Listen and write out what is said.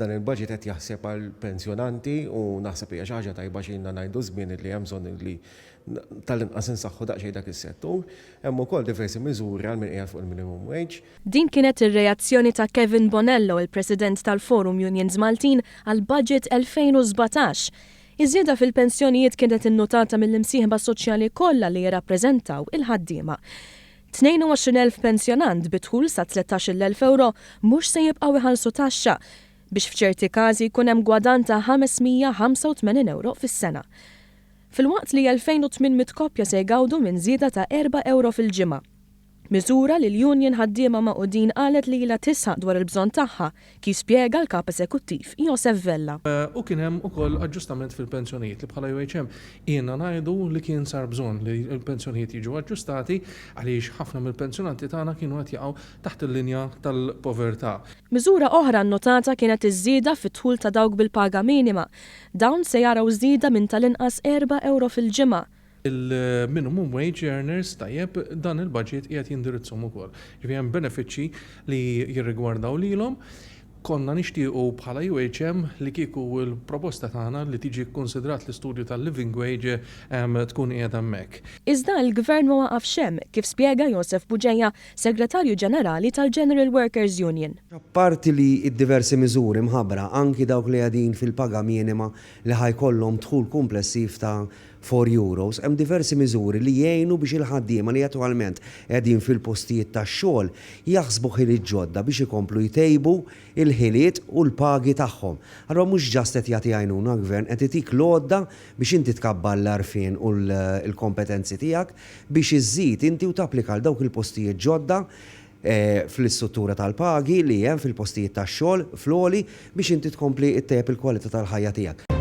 Dan il-budget qed jaħseb għall-pensjonanti u naħseb hija xi ħaġa tajba għax ilna ngħidu żmien li hemm bżonn li tal-inqas insaħħu daqsxejn dak is-settur. Hemm ukoll diversi miżuri għal min qiegħed fuq il-minimum wage. Din kienet ir-reazzjoni ta' Kevin Bonello, il-President tal-Forum Unions Maltin, għall-Budget 2017. Iż-żieda fil-pensjonijiet kienet innutata mill-imsieħba soċjali kollha li jirrappreżentaw il-ħaddiema. 22,000 pensjonant bi dħul sa 13,000 ewro mhux se jibqgħu jħallsu taxxa, biex f'ċerti każi jkun hemm gwadann ta' 585 ewro fis-sena. Filwaqt li 2,800 koppja se jgawdu minn żieda ta' erba' ewro fil-ġimgħa. Miżura li l-Union Ħaddiema Magħqudin qalet li ilha tisħaq dwar il-bżonn tagħha, kif spjega l-Kap Eżekuttiv Josef Vella. U kien hemm ukoll aġġustament fil-pensjonijiet li bħala UHM ilna ngħidu li kien sar bżonn li l-pensjonijiet jiġu aġġustati għaliex ħafna mill-pensjonanti tagħna kienu qed jaqgħu taħt il-linja tal-povertà. Miżura oħra nnotata kienet iż-żieda fid-dħul ta' dawk bil-paga minima. Dawn se jaraw żieda minn tal-inqas erba' ewro fil-ġimgħa. Il-minimum wage earners, tajjeb, dan il-budget qiegħed jindirizzhom ukoll. Jiġifieri hemm benefiċċji li jirrigwardaw lilhom. Konna nixtiequ bħala UHM li kieku l-proposta tagħna li tiġi kkunsidrat l-istudju tal-living wage tkun qiegħda hemmhekk. Iżda l-Gvern ma waqafx hemm, kif spjega Josef Bugeja, Segretarju Ġenerali tal-General Workers Union. Apparti li d-diversi miżuri mħabbra, anki dawk li qegħdin fil-paga minima li ħa jkollhom dħul kumplessiv ta' €4, hemm diversi miżuri li jgħinu biex il-ħaddiema li attwalment qegħdin fil-postijiet tax-xogħol jaħsbu ħiliet ġodda biex ikomplu jtejbu l-ħiliet u l-pagi tagħhom. Allura mhux just qed jagħti għajnuna l-Gvern, qed itik l-għodda biex inti tkabbar l-għarfien u l-kompetenzi tiegħek biex iżżid inti u tapplika għal dawk il-postijiet ġodda fl-istruttura tal-pagi li hemm fil-postijiet tax-xogħol fl-għoli biex inti tkompli ttejjeb il-kwalità tal-ħajja tiegħek.